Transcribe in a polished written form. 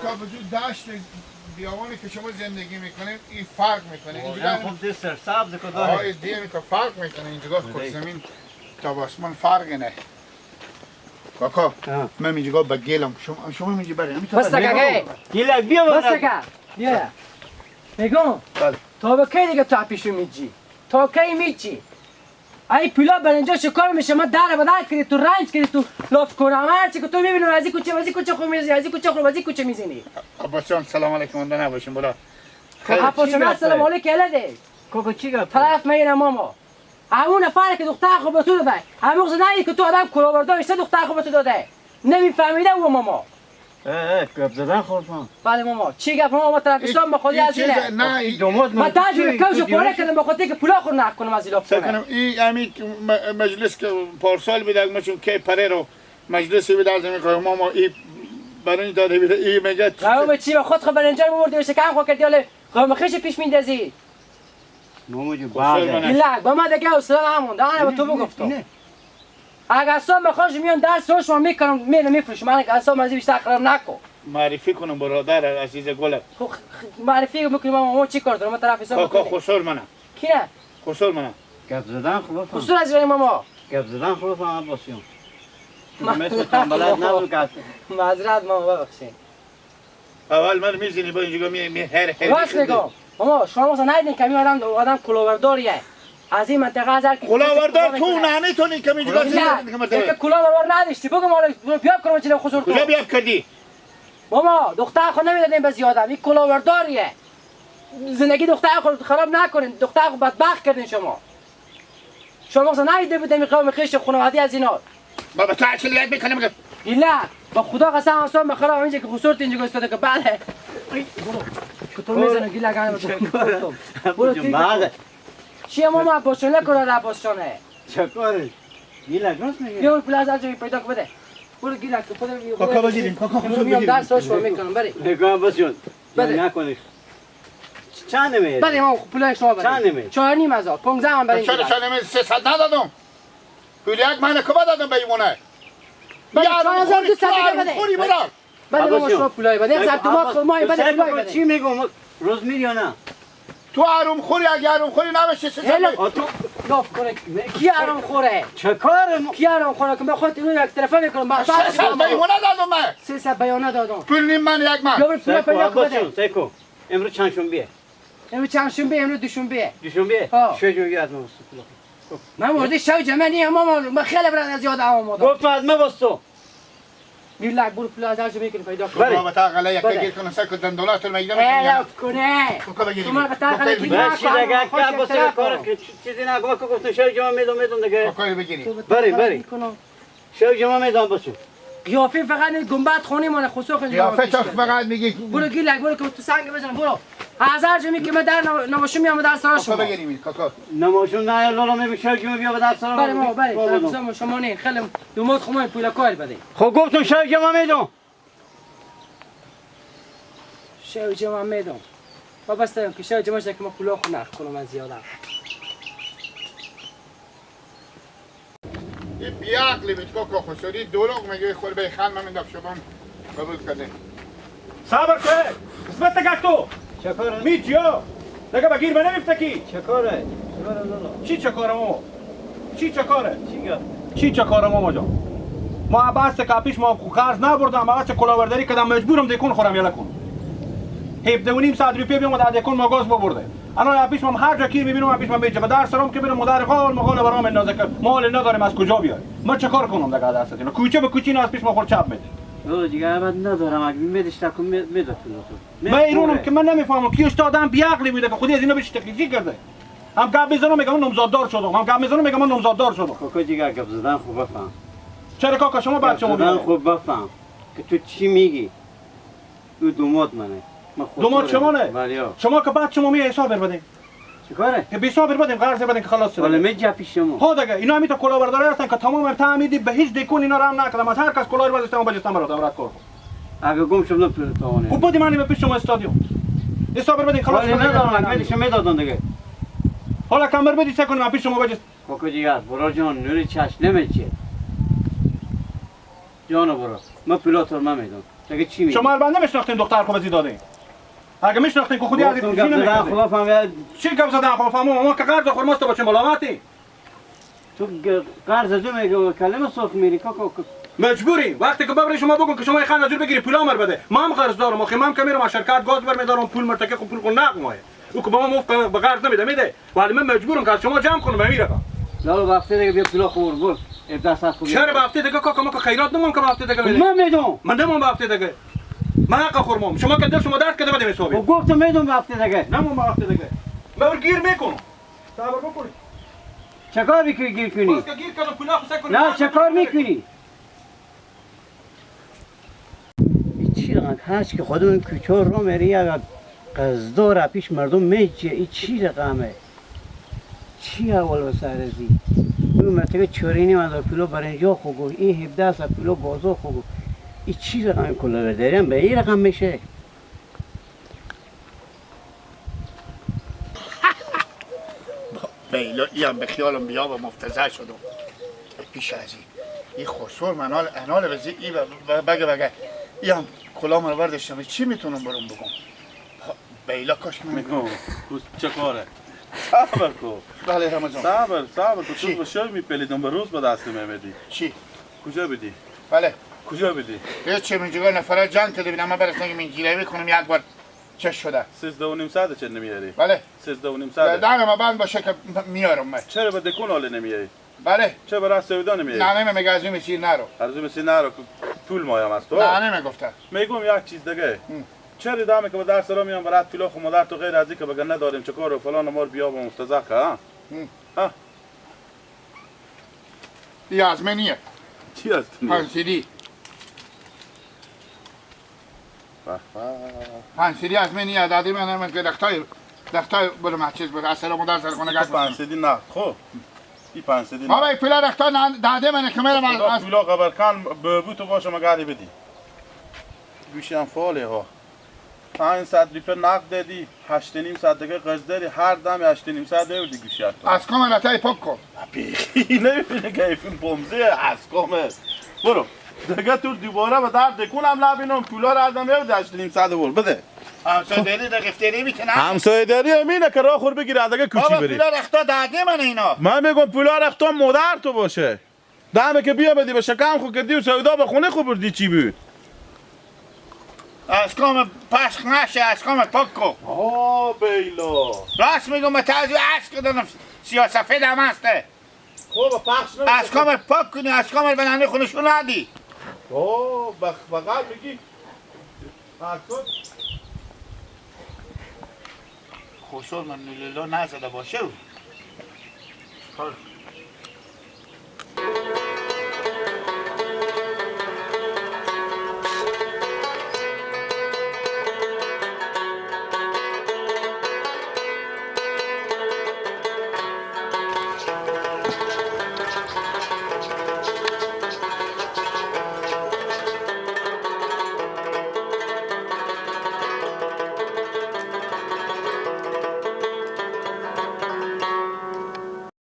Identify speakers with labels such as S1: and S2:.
S1: تا وجود دشت بیابانی که شما زندگی میکنید این فرق میکنه.
S2: اینجا خب ده سرسبز که داره.
S1: آه دیگه میکنه فرق میکنه. اینجا خود زمین تا آسمان فرق نه. کاکا من اینجا به گلم شما اینجا بریم.
S3: بس کاکا
S2: گیلک بیا
S3: بس کاکا بیا. میگم تا به کی دیگه تا پیشو میجی؟ تا کی میجی؟ ای پولا برنجا شکار میشه ما در بدل کردی تو رنج کردی تو لاف کنم هر چی که تو میبینم از این کوچه از این کوچه خو میزنی از این کوچه خو از این کوچه میزنی.
S1: عباس جان سلام علیکم اونده نباشیم بلا.
S3: عباس جان سلام علیکم الده.
S2: کاکا چی گفت؟
S3: طرف میرم ماما. همون نفر که دختر خو به تو داده. همون زنی که تو آدم کلاهبردار داشته دختر خو به تو داده. نمیفهمیده او ماما.
S2: گپ زدن خوردم.
S3: بله ماما چی گپ ماما طرفستان به خودی از اینه.
S1: نه این
S2: دومات
S3: من تاجر کوچه پاره کردم به خاطر که پولا خور نکنم از ایلا.
S1: سکنم این امی مجلس که پارسال بود ما چون کی پره رو مجلسی بود از می ماما این برای داده بود این میگه
S3: قوم چی به خود خو برنجر آوردی و شکم خو کردی حالا قوم خیش پیش میندازی.
S2: ماما جو بعد
S3: گیلک با ما دیگه اصلا همون ده به تو بگفتم. اگه اصلا بخواش میان درس رو شما میکنم میرم میفروشم. من اگه اصلا از بیشتر خراب نکن.
S1: معرفی کنم برادر عزیز گلم.
S3: خب معرفی میکنم ما چی کار دارم؟ ما طرف حساب
S1: کاکا خسر منم.
S3: کیه؟
S1: خسر منم.
S2: گپ زدن خوب فهم.
S3: خسر از ماما.
S2: گپ زدن خوب فهم عباسیون. مثل تنبلت نبود که
S3: معذرت ماما ببخشید.
S1: اول من میزنی با اینجا می هر هر.
S3: راست میگم ماما شما مثلا ندیدین که آدم کلاهبرداریه. از این منطقه از هر کی
S1: کلاهبردار تو نمیتونی که اینجا
S3: که کلاهبردار نداشتی بگو مال بیا کنم چه خسر تو
S1: کجا بیا کردی
S3: ماما دختر خود نمیدادیم به زیادم. این کلاهبرداریه. زندگی دختر خود خراب نکنین. دختر خود بدبخت کردین شما. شما مثلا ندیده بودیم قوم خیش خانوادگی از اینا.
S1: بابا تو چه یاد میکنم
S3: گیله با خدا قسم اصلا بخرا اینجا که خسرت اینجا استاده که بله که تو میزنه گیله گانه برو
S2: بعد
S3: چیه ماما عباسجان نکنه عباسجانه
S2: چکاره گیلک راست میگه
S3: بیا پول از جایی پیدا کن بده برو گیلک خودم
S1: کاکا بگیریم کاکا خودم
S3: میام درس هاش میکنم بری
S2: نگاه عباسجان نکنی چند میره
S3: بله ما پول شما بده
S2: چند میره
S3: 4.5 هزار 15 هم بریم
S1: چرا چند میره 300 ندادم پول یک من که دادم به ایمونه
S3: بله 4200 دیگه بده
S1: خوری برا
S3: بله ماما شما پولای بده یک تومات خود ما بده پولای بده
S2: چی میگم روز میری یا نه
S1: تو آروم خوری اگه آروم خوری نباشه
S3: تو لاف کنه کی آروم خوره
S2: چه کار
S3: کی آروم خوره که من خودت اینو یک طرفه میکنم من
S1: 300 بیانه دادم من
S3: 300 بیانه دادم
S1: پول نیم من یک من
S3: بیا پول پیدا کن بده
S2: سیکو امروز چند شنبه
S3: امروز چند شنبه امروز دوشنبه
S2: دوشنبه شو جو یاد من
S3: من مورد شو جمع نیم ماما من خیلی برات از یاد آمدم
S2: گفت از من واسه
S3: گیلک برو پول از هرچه میکنی پیدا کن
S1: بابا تا غلا یک گیر کنم سر کن دندونات رو میگیرم
S3: لاف کنه تو ما تا غلا گیر
S2: نکن دیگه که واسه کار چیزی نگو که گفتم شو جمع میدم دیگه
S1: کاکا بگیری
S2: بری بری شو جمع میدم باسو
S3: قیافه فقط گنبد خونه مال خسرو خیلی
S1: قیافه تو فقط میگی
S3: برو گیلک برو که تو سنگ بزن برو هزار جمعی که من در نماشون میام در سرا شما
S1: کاکا بگیریم کاکا
S2: نماشون نه لالا میگم شو جمع بیا به در سرا
S3: بله ما بله شما نه خیلی دومات خمای پول کار بده
S2: خب گفتم شو جمع میدم
S3: شو جمع میدم بابا بس که شو جمع که ما پول خو نخ کنم از زیادم
S1: این بیعقلی بود کاکا خسروی دروغ میگه خور به خان من انداخت شما قبول کرده
S4: صبر کن قسمت تک تو
S2: چه کاره؟
S4: میجیا دیگه بگیر من نمیفته کی
S2: چه کاره؟
S4: چی چه کاره ماما؟ چی چه کاره؟
S2: چی گفت؟
S4: چی چه کاره ماما جان؟ ما بس که پیش ما قرض نبردم بس کلاهبرداری کردم مجبورم دکون خورم یلا کن 17.5 صد روپیه بیام در دکون ما گاز ببرده الان پیش ما هر جا کی میبینم پیش ما میجه به در سرم که میرم مادر قال مقال برام اندازه که مال نداریم از کجا بیای ما چه کار کنم دیگه دست اینا کوچه به کوچه اینا از پیش ما خور چپ میده
S2: او دیگه ابد ندارم اگه میدش تکون میداد تو
S4: من ایرونم که من نمیفهمم کی استادم بیعقلی بوده که خودی از اینا بهش تکیه کرده هم گپ میزنم میگم نامزددار شدم هم گپ میزنم میگم من نامزددار شدم
S2: کاکا دیگه گپ زدن خوب بفهم
S4: چرا کاکا شما بعد شما
S2: زدن خوب بفهم که تو چی میگی او دومات منه
S4: دومات شما نه شما که بعد شما می حساب بدین
S2: چیکاره
S4: که حساب بدیم قرض بدیم که خلاص شده
S2: ولی می پیش شما
S4: ها دیگه اینا همی تا کلاهبرداری هستن که تمام تعمیدی به هیچ دکون اینا رو هم نکردم از هر کس کلاه برداشتم بجستم برات برات کار
S2: اگه گم شدم پول تاوانه
S4: خب بودی من به پیش شما استادیوم حساب بدین خلاص
S2: ولی ندارم من شما میدادم دیگه
S4: حالا کمر بدی چه کنم پیش شما بجست
S2: کاکا جیگر برا جان نور چشم نمیچه جان برا من پولات رو من میدم دیگه چی میگی؟
S4: شما البته نمیشناختین دختر خو بزی دادین. اگه میشناختین که خودی از این
S2: گپ زدن خدا فهمید.
S4: چی گپ زدن خدا فهمم؟ ما که قرض خرماست بچه ملامتی.
S2: تو قرض دو میگه کلمه سرخ میری کاکا.
S4: مجبوری وقتی که ببری شما بگو که شما خان نجور بگیری پول امر بده. ما هم قرض دارم آخه، من که میرم از شرکت گاز برمیدارم پول مرتکه خو پول خو نقمایه. او که با ما مفت به قرض نمیده میده. ولی من مجبورم که از شما جمع کنم میرم.
S2: لا به هفته دیگه بیا پول خور برو. 17 ساعت خوب.
S4: چرا به هفته دیگه کاکا ما که خیرات نمام که به هفته دیگه میده.
S2: من میدم.
S4: من نمام به هفته دیگه. من حق خورمم. شما که دل شما درد کرده بده حسابی.
S2: گفتم میدم به هفته دیگه.
S4: نمام به هفته دیگه. من گیر میکنم. صبر بکنی.
S2: چه کار میکنی گیر کنی؟
S4: باز که گیر کردم پول خو سکن.
S2: نه چه کار میکنی؟ چی رقم هست که خودم کوچه رو میری اگر قزدار پیش مردم میچه این چی رقمه؟ چی اول و سرزی؟ اون مرتبه چورینی من کیلو برنجا خو گفت این 17 سا کیلو گازا خو گفت این چی رقم کلا داریم به این رقم میشه؟
S1: بیلا ایم به خیالم بیا و مفتزه شدم پیش از این خسور من انال بزی ای بگه بگه ایم کلام رو برداشتم چی میتونم برم بگم؟ بیلا کاش من
S5: میگم چه کاره؟ صبر کو.
S1: بله رمضان
S5: صبر صبر تو تو به شوی میپلیدم به روز به دست میمدی.
S1: چی؟
S5: کجا بدی؟
S1: بله
S5: کجا بدی؟
S1: یه چه منجگاه نفره جنگ کرده بینم من برسنگی من گیره کنم یک بار چه شده؟
S5: 13.5 ساعت چه نمیاری؟
S1: بله
S5: 13.5 ساعت
S1: دهنم بند باشه که میارم من.
S5: چرا به دکون حاله نمیاری؟
S1: بله
S5: چرا به راست سودا نمیاری؟
S1: نه نه میگه از اون مسیر نرو.
S5: از اون مسیر نرو پول مایم از تو؟
S1: نه نه میگفته.
S5: میگم یک چیز دیگه. چرا دامه که به درس را میام برات پول خو مادر تو غیر از که بگن نداریم چه کار و فلان مار بیا با مفتزه که ها ها
S1: یا از منیه.
S5: چی از تو؟
S1: پنسیلی. پنسیلی از منیه دادی من من که دختای برو مچیز بود اصلا مادر سر خونه گفت
S5: پنسیلی نه خب این پنسیلی نه
S1: بابا پول رختا داده من که میرم از
S5: پولا قبرکان ببو تو باشه مگاری بدی گوشی هم فعاله ها 500 روپیه نقد دادی 8.5 ساعت دیگه قرض داری هر دم 8.5 ساعت دیگه گوشی تو
S1: از کام رتای پاک کن
S5: بیخی نمیبینه که ایفون پمزه از کامه برو دیگه تو دوباره به درد دکونم نبینم پولا رو ازم بیار 8.5 ساعت بر بده
S1: همسایه داری دفتری میکنه
S5: همسایه داری امینه که راه خور بگیره دیگه کوچی بری
S1: بابا پولا رختا داده من اینا
S5: من میگم پولا رختا مادر تو باشه دمه که بیا بدی به شکم خو کردی و سودا به خونه خو بردی چی بود
S1: از کام پشق نشه از کام پاک کن.
S5: آه بیلا
S1: راست میگم به تازی از کردم سیاه سفید هم هسته.
S5: خب پخش نمیشه
S1: از کام پاک کنی از کام به ننه خونشون ندی.
S5: آه بغل میگی
S1: خوشحال من لیلا نزده باشه.